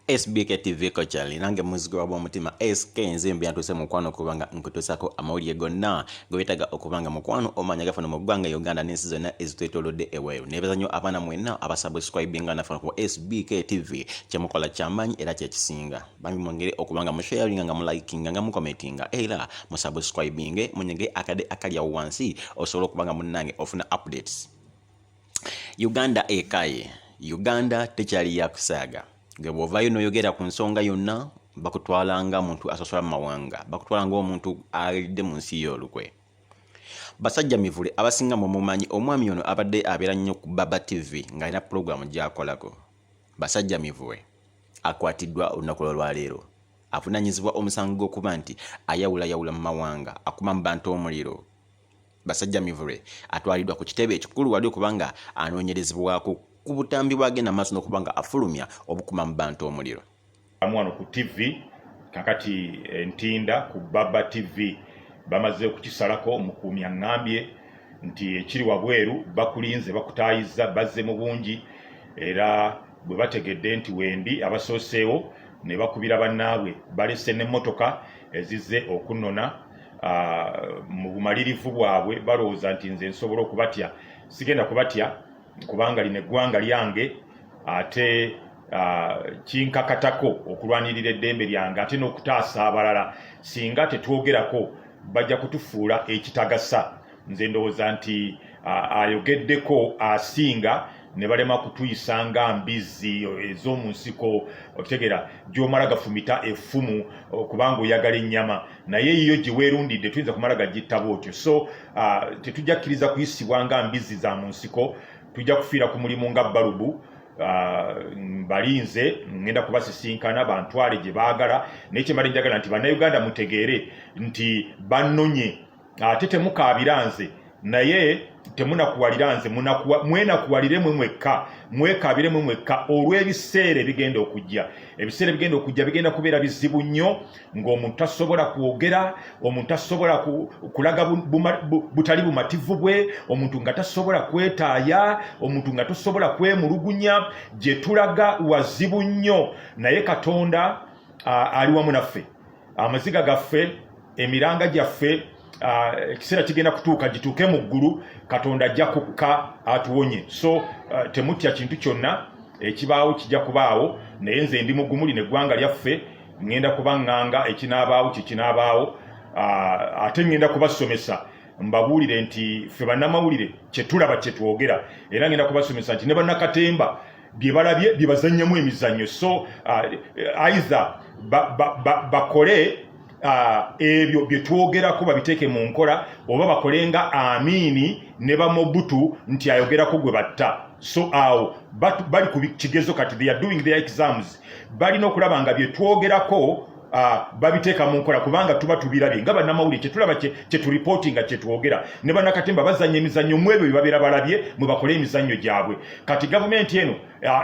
SBK TV kokyali nange muzigo wa omutima SK Nzimbi yatuuse mukwano okubanga nkutuusako amawulire gonna gewetaaga okubanga mukwano omanya gafano mu ggwanga Uganda n'ensi zonna ezitwetoolodde ebweru. Neebaza nnyo abaana mwenna abasubscribinga naffe ku SBK TV, kyemukola kyamaanyi era kyekisinga. Bambi mwongere okubanga musharinga, nga mulikinga, nga mukomentinga, era musubscribinge, munyege akade akali awo wansi osobola okubanga munnange ofuna updates. Uganda ekaye, Uganda tekyali yakusaaga. Gwe bw'ovaayo n'oyogera ku nsonga yonna, bakutwala nga muntu asosola mu mawanga, bakutwala ng'omuntu alidde mu nsi y'olukwe. Basajja Mivule abasinga mumumanyi, omwami ono abadde abeera nnyo ku Baba TV ng'alina pulogulaamu gy'akolako. Basajja Mivule akwatiddwa olunaku lw'olwaleero, avunaanyizibwa omusango gw'okuba nti ayawulayawula mu mawanga, akuma mu bantu omuliro. Basajja Mivule atwaliddwa ku kitebe ekikulu wali okubanga anoonyerezebwako ku butambi bwagenda maaso n'okuba nga afulumya obukuma mu bantu omuliro. Wano ku TV kakati Ntinda ku Baba TV bamaze okukisalako. Omukuumi aŋŋambye nti ekiri wabweru bakulinze, bakutaayiza, bazze mu bungi, era bwe bategedde nti wendi abasooseewo ne bakubira bannaabwe, balese n'emmotoka ezizze okunnona. Mu bumalirivu bwabwe balowooza nti nze nsobola okubatya. Sigenda kubatya kubanga lino eggwanga lyange, ate kinkakatako okulwanirira eddembe lyange ate n'okutaasa abalala. Singa tetwogerako, bajja kutufuula ekitagasa. Nze ndowooza nti ayogeddeko asinga ne balema kutuyisa nga mbizzi ez'omu nsiko, okitegeera, gy'omala gafumita effumu kubanga oyagala ennyama, naye yiyo gye weerundidde tuyinza kumala gagitta bwotyo. So tetujja kkiriza kuyisibwa nga mbizzi za mu nsiko. Tujja kufiira ku mulimu nga balubu. Balinze, ngenda kubasisinkana bantwale gye baagala. Naye kyembadde njagala nti Bannayuganda mutegeere nti bannonye, ate temukaabira nze, naye temunakuwalira nze, mwenakuwalire mwe mwekka, mwekaabire mwe mwekka olw'ebiseera ebigenda okujja. Ebiseera ebigenda okujja bigenda kubeera bizibu nnyo, ng'omuntu tasobola kwogera, omuntu tasobola kulaga butali bumativu bwe, omuntu nga tasobola kwetaaya, omuntu nga tosobola kwemulugunya. Gye tulaga wazibu nnyo, naye Katonda ali wamu naffe. Amaziga gaffe, emiranga gyaffe, ekiseera kigenda kutuuka gituuke mu ggulu, Katonda ajja kukka atuwonye. So temutya kintu kyonna ekibaawo, kijja kubaawo, naye nze ndi mugumu. Lino eggwanga lyaffe, ŋŋenda kubaŋŋanga ekinaabaawo kyekinaabaawo, ate ŋŋenda kubasomesa mbabuulire nti ffe bannamawulire kyetulaba kyetwogera, era ŋŋenda kubasomesa nti ne bannakatemba bye balabye bye bazannyamu emizannyo. So either bakole ebyo bye twogerako babiteeke mu nkola, oba bakole nga Amiini ne Bamobutu nti ayogerako gwe batta. So awo bali ku kigezo kati, they are doing their exams. Balina okulaba nga bye twogerako babiteeka mu nkola, kubanga tuba tubirabye nga bannamawulire. Kyetulaba kyeturipooti nga kyetwogera. Ne bannakatemba bazanya emizannyo mu ebyo bye babeera balabye mwe bakole emizannyo gyabwe. Kati gavumenti eno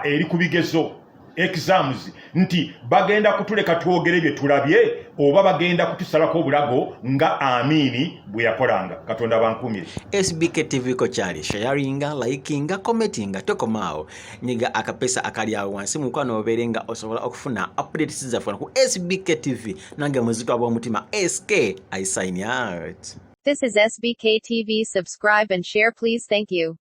eri ku bigezo, exams, nti bagenda kutuleka twogere bye tulabye, oba bagenda kutusalako obulago nga Amiini bwe yakolanga. Katonda bankumire. SBK TV kokyali, sharinga, likinga, commentinga, tokomaawo, nyiga akapesa akali awo wansi mukwano obeere nga osobola okufuna updates zaffe ku SBK TV. Nange muzito ab'omutima SK, I sign out. This is SBK TV. Subscribe and share, please. Thank you.